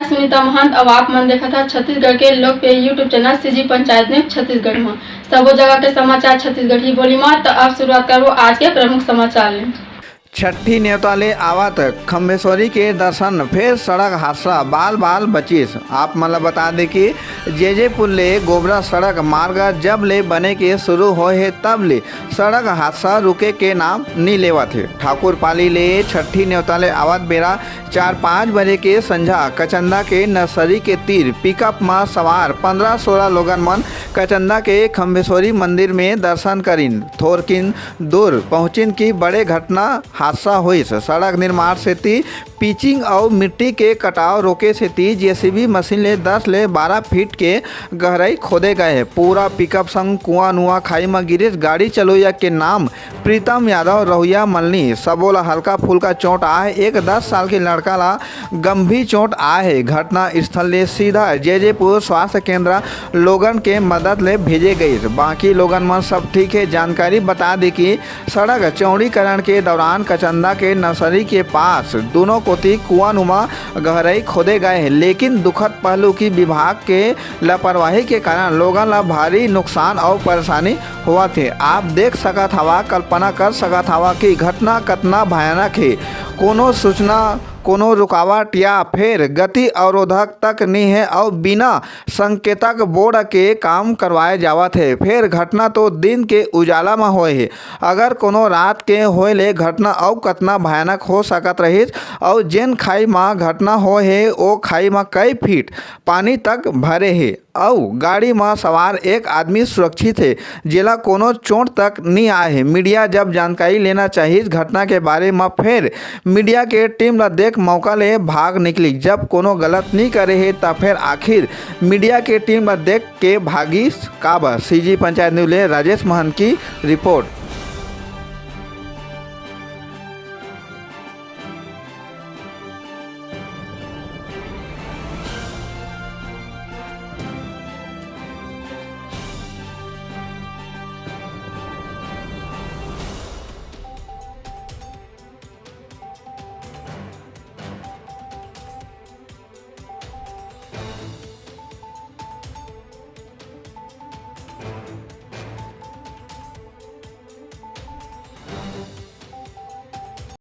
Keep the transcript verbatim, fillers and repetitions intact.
सुनीता महंत, अब आप मन देखत हा छत्तीसगढ़ के लोकप्रिय YouTube channel CG panchayat news Chhattisgarh में। सबो जगह के समाचार छत्तीसगढ़ी बोली में। तो अब शुरुआत करबो आज के प्रमुख समाचार ले। छट्ठी नेवता ले आवत खम्बेश्वरी के दर्शन, फेर सड़क हादसा, बाल बाल बचिस। आप मन ल बता दे कि जेजेपुर ले गोबरा सड़क मार्ग जब ले बने के शुरू होए हे, तब ले सड़क हादसा रुके के नाम नी लेवत हे। ठाकुर पाली ले छट्ठी नेवता ले आवत बेरा चार पाँच बजे के संझा कचंदा के नर्सरी के तीर पिकअप म सवार पंद्रह सोलह लोगन मन कचंदा के खम्बेश्वरी मंदिर में दर्शन करिन। थोरकिन दूर पहुंचिन कि बड़े घटना हादसा होइस। सड़क निर्माण सेती पिचिंग अउ मिट्टी के कटाव रोके सेती जेसीबी मशीन ले दस ले बारह फीट के गहराई खोदे गए हे। पूरा पिकअप संग कुआं नुआ खाई म गिरिस। गाड़ी चलोइया के नाम प्रीतम यादव, रहुइया मलनी। सबो ला हल्का फुल्का चोट आए। एक दस साल के लड़का ला गंभीर चोट आए हे। घटना स्थल ले सीधा जेजेपुर स्वास्थ्य केंद्र लोगन के मदद ले भेजे गईस। बाकी लोगन मन सब ठीक हे। जानकारी बता दे कि सड़क चौड़ीकरण के दौरान कचंदा के नर्सरी के पास दोनों कोती कुआं नुमा गहराई खोदे गए हे, लेकिन दुखद पहलू कि विभाग के लापरवाही के कारण लोगन ला भारी नुकसान अउ परेशानी होवत हे। आप देख सकत हवा, कल्पना कर सकत हवा कि घटना कतना भयानक हे। कोनो सूचना, कोनो रुकावट या फेर गति अवरोधक तक नी हे अउ बिना संकेतक बोर्ड के काम करवाए जावत हे। फेर घटना तो दिन के उजाला म होए हे। अगर कोनो रात के होए ले घटना अउ कतना भयानक हो सकत रहिस, अउ जेन खाई म घटना होए हे, ओ खाई म कई फीट पानी तक भरे हे, अउ गाड़ी म सवार एक आदमी सुरक्षित हे, जेला कोनो चोट तक नी आए हे। मीडिया जब जानकारी लेना चाहिस घटना के बारे म, फेर मीडिया के टीम ला देख मौका ले भाग निकली। जब कोनो गलत नी करे हे, त फेर आखिर मीडिया के टीम ला देख के भागिस काबर? सीजी पंचायत न्यूज ले राजेश महंत की रिपोर्ट।